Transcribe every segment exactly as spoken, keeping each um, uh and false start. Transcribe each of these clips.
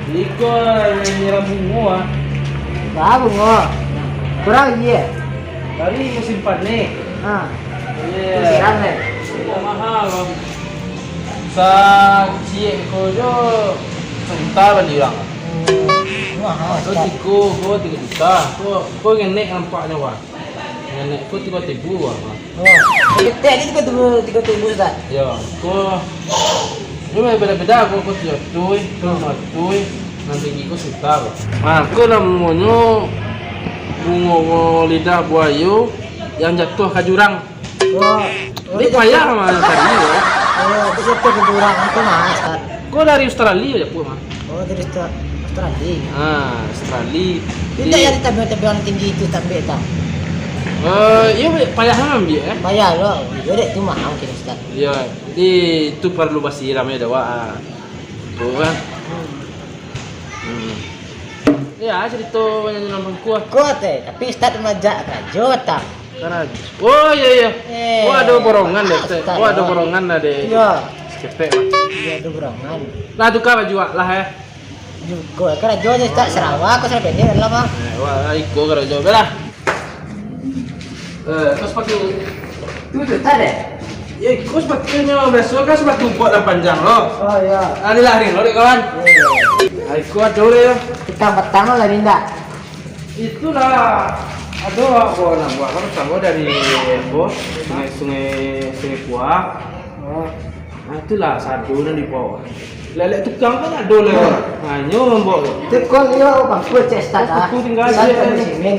Iko nan nyiram bungo, ah. Ba bungo? Kurang, iyo. Dari musim paneh. Ha. Iyo. Siram, eh? Iyo, mahal, Bang. Saciek ko jo sajuta bali urang. Hmm, mahal. Ko tigo, ko tigo juta. Ko, ko ngenek nampaknyo, Bang. Ngenek ko tigo ribu, Bang. Oh, ketek ni tigo ribu, tigo ribu, Ustaz? Yo, ko, ni beda-beda, ko, ko tujuah ratuih, ko limo ratuih, nan tinggi ko sajuta, Bang. Nah, ko namonyo bungo lidah buayo yang jatuah ka jurang. Oh, oh, jadi payah mah tadi, yo. Oh, itu jatuah ka jurang, itu mah, Ustaz. Ko dari Australia japuik mah. Oh, dari Austra-, Australia. Ah, Australia. Indak di yang di tabiang-tabiang tinggi itu tambek tah? Eh, iyo, payah mah ambiak, eh. Payah lo. Iyo, dek tu mahal mungkin, Ustaz. Iyo, jadi itu paralu basiram yo, dek awak, ah. Tu kan. Hmm. Hmm. Yo, carito nyanyi lampang kuah. Kuah teh, tapi Ustaz majak karajo tah. Karajo. Oh, iyo, iyo. Eh, oh, ado borongan deh, Ustaz. Oh, ado borongan lah deh. Iyo. Saketek, Bang. Iyo, ado borongan. Lah, tuka baju awak lah, eh. Jugo, karajo je, Ustaz. Sarawa, ko sarabendek dalam, Bang. Eh, wah, iko karajo. Baiklah. Eh, ko sapatu. Tu, tu, tak ada? Yo, iko sapatunyo biaso kan sapatu bot nan panjang lo. Oh, iyo. Ah, ni lah, ni lo, dek kawan. Iyo. Ah, iko ado deh, yo. Petang-petang lah, Linda. Itulah, ado apo nan buek kan, samo dari apo, Sungai, Sungai, Sungai Kuah. Oh. Nah, itulah sado nan dibaok. Lelek tukang kan ado lewat. Nah, nyo mambaok. Tukang iyo, Bang, kuat cek Ustaz, ah. Aku tinggal Ustaz je. Kan simin.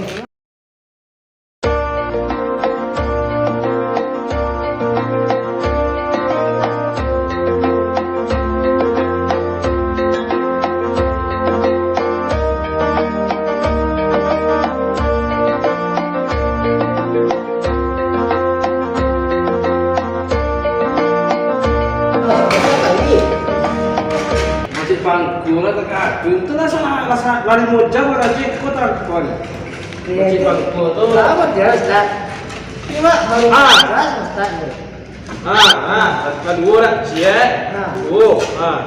Masih pangku lah, tak ada. Itu lah salah, lah salah, lah limo jam lah, Cik. Kau tak kuat. Iyo, Cik, itu pangku tu. Lamo je, Ustaz. Iyo, Pak, baru Ah. keras, Ustaz, tu. Ah, ah, kaduo lah, ciek. Ah. Duo. Ah.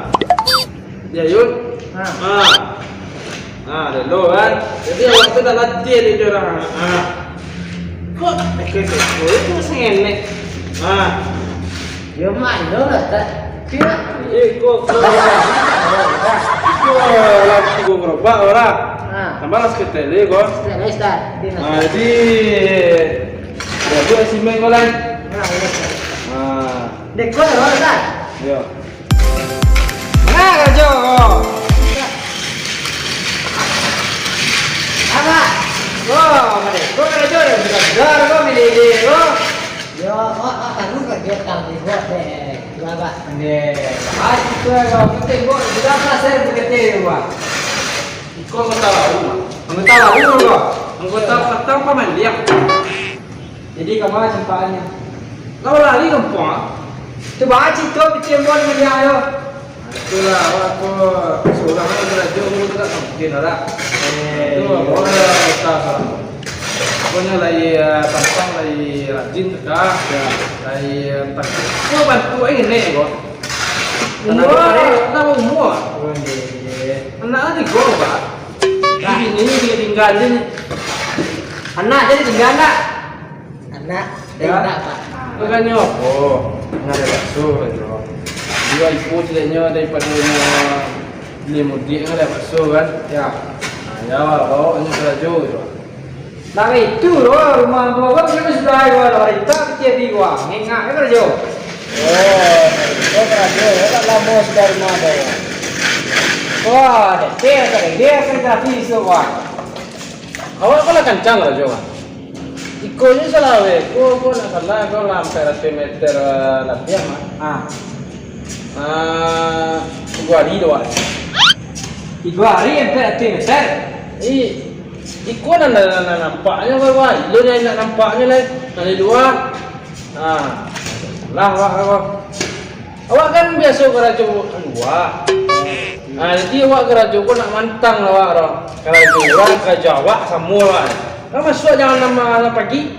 Ya, Yun. Ah. Ah. Ah, dah lo kan. Jadi, awak tu tak latihan ni, dia orang. Ah. Kok, oke, oke, oke, itu sengenek. Ah. Yo, malu lah, Ustaz. Tidak. Eh, kok, kok. Kok, lah, tigo gerobak orang. Ah. Tambah lah seketek lagi, kok. Seketek lagi, Ustaz. Dia nak Ah, jadi, ya, buek simen kau, Lan. Ah, iya, Ustaz. Ah. Dek, kau dah, Ustaz? Yo. Nah, karajo ko. Apa? Ko, mari. Ko karajo yo, sudah, sudah, ko milih ide ko. Yo, awak, awak tahu karajo tang dibuek deh. Dua, Pak. Nggih. Ah, itu ko, penting, Bu. Sudah selesai begitu, Pak. Iko anggota baru, Pak. Anggota baru, Pak. Anggota patang pamandiang. Jadi, kama campakannyo? Lah balari kampuang, ah. Tu baa carito pitih ambo nan maliak yo. Itulah, awak ko surang ajo karajo, dulu tu tak mungkin lah. Eh, itu, iyo. Awak lah kita surang. Pokoknyo lai, eh, tampang lai rajin tu dah. Yo. Lai, eh, tak-, ko bantuak ini ko. Umua, tanah tu, tanah umua. Oh, iyo, iyo. Anak lah tigo, Pak. Lah. Bini ni tingga-tingga ajo ni. Anak jadi tingga ndak? Anak, dari Ya. anak, Pak. Bukannya apa? Nggak ada bakso aja. Dua ibu ciliaknya daripada nyo beli mudik kan ada bakso kan? Ya. Nah, ya, bawa nyo karajo gitu. Lah itu loh, rumah gua kan belum sudah gua lah, kita kecil di gua, ngengak kan karajo. Oh, itu karajo, ya, tak lama sudah rumah ada ya. Wah, ada dia, ada dia, kan gratis tu, Pak. Awak kan lah kancang karajo, Pak. Iko je salah weh, ko, ko nak salah, ko lah ampek ratuih meter, eh, labiah, Mak. Ah. Ah, tigo hari tu, Wak. Tigo hari ampek ratuih meter? I-, iko nan, nan, nan, nan nampaknyo ko, Wak. Ilo nan nak nampaknyo lai, nan di lua. Ah, lah, Wak, Wak. Awak kan biaso karajo lua. Nah, jadi awak karajo ko nak mantang awak tu. Karajo urang, karajo awak samo lah. Kan masuak jam anam, anam pagi.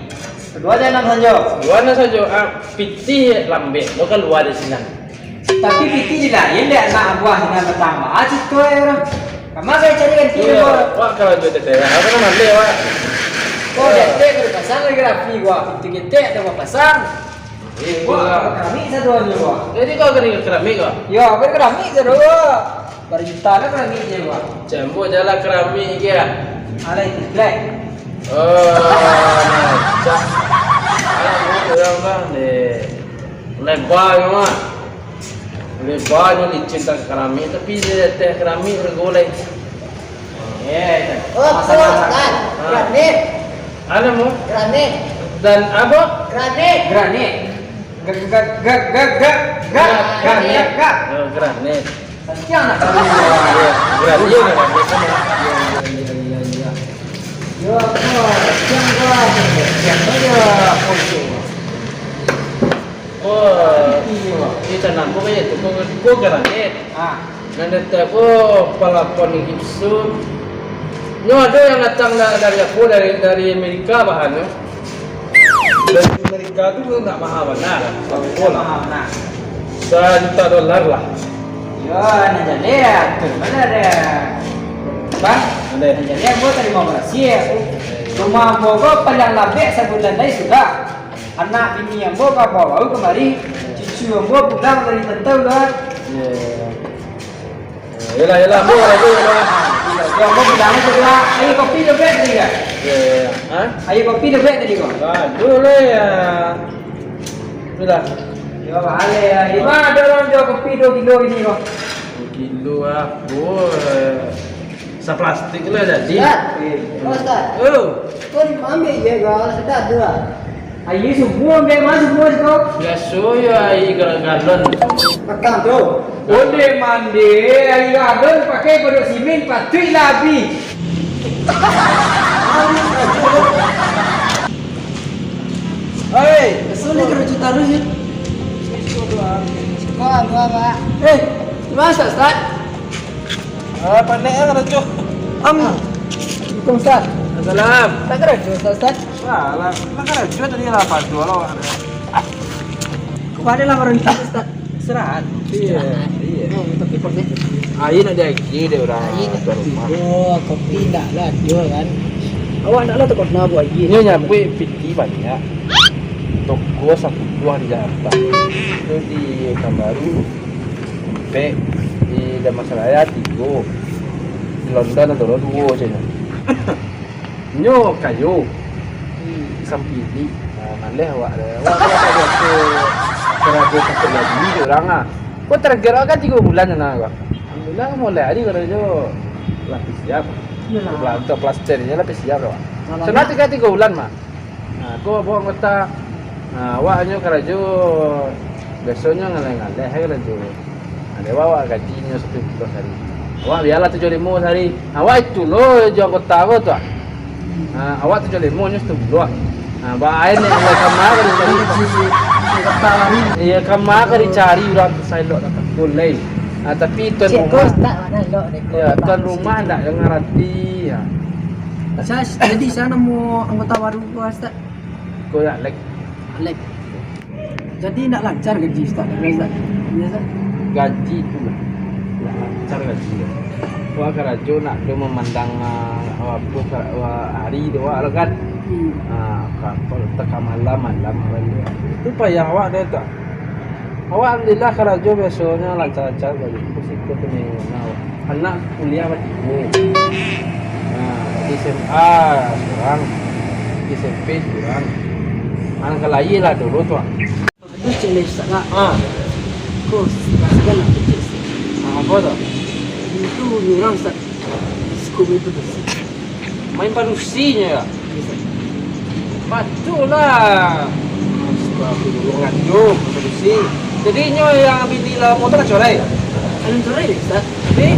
Kaluar jam anam sajo. Kaluar anam sajo. Ah, pitih lambek lo kaluar di sinan. Tapi pitih di lain dek anak buah sinan datang. Baa carito e urang. Kama saya cari ganti. Iyo, Bang. Wak karajo tete. Apa nama dia, Wak? Oh, detek baru pasang lagi rapi gua. Pintu ketek ada gua pasang. Eh, gua keramik satu aja gua. Jadi kau kena keramik kau? Yo, aku keramik satu gua. Baru juta lah keramik je gua. Cambuk jalan keramik dia. Alai black. Oh, nah, cak. Anak gua orang bang deh. Lebar memang. Lebar nyo licin tak keramik, tapi dia teh keramik bergulai. Eh, oh, masalah. Betul, Ustaz. Ha. Granit. Anu mu? Granit. Dan apa? Granit. Granit. Gak, gak, gak, gak, gak, gak, granit. Granit. Gak. Oh, granit. Siang nak kami. Iya, granit. Iya, iya, iya, iya, iya. Yo, apa? Siang gua. Siang aja. Oh, tanam ko banyak tu, ko, ko granit. Ah. Nan data ko palapon gipsum. Nyo ado yang datang da-, dari apo, dari, dari Amerika bahannyo. Dari Amerika tu nak mahal bana. Apo lah. Mahal bana. Sajuta dolar lah. Yo, nan jaleh, atur bana deh. Bang, nan jaleh ambo tarimo barasiah. Rumah ambo ko paliang labek sabulan lai sudah. Anak bini ambo ka bawa kamari, cucu ambo pulang dari rantau lah. Iyo, iyo, iyo. Yolah, yolah, ambo lah tu, yolah. Yo, ambo pulang tu lah. Aia kopi dobek tadi ka? Iyo, iyo, iyo. Ha? Aia kopi dobek tadi ka? Aduh, lah, ya. Itulah. Yo, baleh ya. Di ma ado urang jual kopi duo kilo kini ka? Duo kilo, ah. Oh, eh. Saplastik lah jadi. Ustaz. Eh. Oh, Ustaz. Oh. Kan ambil je, kalau sedap tu lah. Aia sumua, ambil ma sumua siko? Biaso yo aia ga-, galon. Petang tu. Onde mande, aia galon pakai paduak simin, patuik lah abih. Hei, sulit karajo taruih, ya. Kau apa, Pak? Eh, masa, Ustaz? Ah, pandai lah karajo. Am. Assalamualaikum, Ustaz. Assalam. Tak karajo, Ustaz, Ustaz? Salah. Nak karajo tadi lah, padu lah awak. Kok ada lah barang itu, Ustaz? Istirahat. Iya, iya. Oh, tapi kok ni? Aia nak diagiah dek urang. Aia nak tuan rumah. Oh, kopi ndak lah, jual kan? Awak ndak lah takana buek aia. Nyo nyambuik piti banyak. Toko sapuluah di Jakarta. Itu di Pekanbaru. Ampek, di Dharmasraya tigo, di London ado lo duo, caknyo. Nyo kayo, sampili. Nah, maleh awak deh. Awak tu tak biaso karajo sampai jadi dek urang ah. Ko target awak kan tigo bulan sana ko. Alhamdulillah, mulai hari karajo lapis siap. Iyolah. Untuk plaster nyo lapis siap lah, Wak. Malam sana ni tiga, tigo bulan mah. Nah, ko bawa anggota. Nah, awak nyo karajo, biasonyo ngaleh-ngaleh ai karajo. Nah, dek awak gaji nyo sapuluah puluah sahari. Awak bialah tujuah limo sahari. Awak itu lo jo anggota ko tu, ah. Nah, awak tujuah limo nyo sapuluah puluah. Nah, ba-, ain ni, kama ka dicari. Anggota baru. Iyo, kama ka dicari urang tu sailok datang. Boleh. Nah, tapi tuan rumah. Cek kos tak mana elok dek kos. Iyo, tuan rumah ndak ngarati, yo. Sa-, jadi sia namo anggota baru ko, Ustaz? Ko yo, Alex. Alex. Jadi ndak lancar gaji Ustaz, Ustaz? Iyo, Ustaz. Gaji tu lah. Ndak lancar gaji. Wak karajo ndak ado mamandang, ah, apo, ka-, wak hari tu wak lah kan. Hmm. Ah, ka-, ka-, ka malam, malam kan. Itu payah awak deh tu. Awak alhamdulillah karajo biasonyo lancar-lancar bae. Pusing ko tu ni. Nah, anak kuliah batigo. Nah, S M A surang, S M P surang. Anak lahia lah dulu tu. Aduh, cek leh Ustaz, Kak. Ah. Ko, rasakan lah, cek. Ah, apo tu? Itu urang, Ustaz. Siko main padusi. Main padusinyo yo? Iyo, Ustaz. Patuiklah. Astagfirullah, ngandung padusi. Jadi inyo yang bini lamo tu lah corai? Alun corai, Ustaz. Tapi?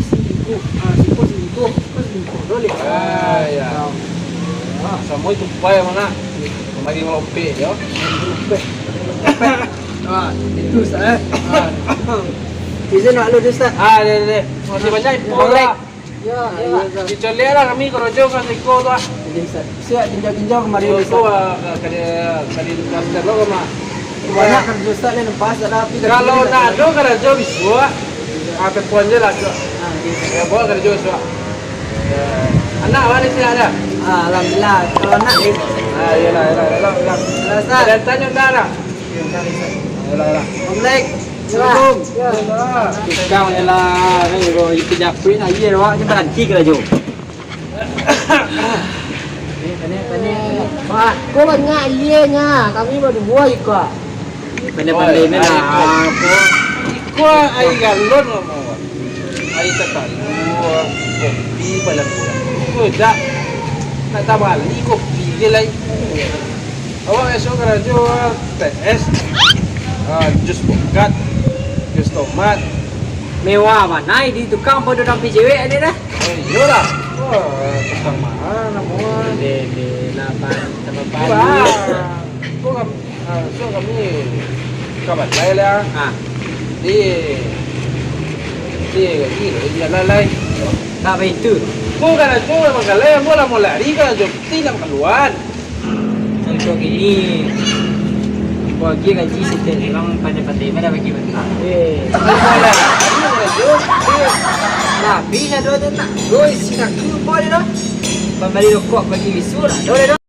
Selingkuh. Ah, siko selingkuh. Siko selingkuh. Boleh. Ah, yo. Ah, samo itu pai mah nak. Kembali ngelompek yo. Ah, itu Ustaz, eh. Ah. Izin nak lu, Ustaz. Ah, deh, deh, deh. Makasih banyak info lah. Yo, iyo, Ustaz. Dicolek lah kami karajo ka siko tu, ah. Jadi, Ustaz, siap ginjau-ginjau kamari, Ustaz. Ko, ah, ka, ka dia, ka dia master lo, Mak. Banyak karajo Ustaz ni, nampak Ustaz dah, tapi kalau nak ado karajo bisuak, ah, telepon je lah, Cok. Ah, Ya, bawa kerja suak. Ya. Anak mana sih ada? Ah, alhamdulillah. Kalau anak ni. Ah, iyalah, iyalah, iyalah, iyalah. Iyalah, Ustaz. Ada tanya enggak ada? Iyalah, iyalah. Assalamualaikum. Assalamualaikum. Ya. Tukang ialah, kan, kalau itu japuin, ayo, awak ni berhenti kerja. Wah, kau banyak ianya. Kami berdua ikut. Pandai-pandai ni lah. Iko aia galon mah. Aia tatalua, kopi palang kurang. Iko dak. Nak tabali kopi je lai. Awak esok karajo T S. Ah, jus pukat, jus tomat. Mewah bana di tukang pado dampih cewek ada dah. Eh, iyolah. Wah, tukang mahal nak buat. Deh, deh, lapan, tambah Wah, pagi. Kok kami, ah, so kami kawan lai lah. Ah. Di, di, di, di jalan lai. Tak begitu. Kok kan tu memang galai, ambo lah mau lari kan, jo, ti nak kaluar. Contoh gini, bagi gaji setiap orang pandai-pandai mana bagi mentah. Eh, kalau mau lari, kan, jo, eh, tapi nak dua tu nak, dua isi kaki, apa dia dah? Pembali rokok bagi bisu lah, dua dia dah.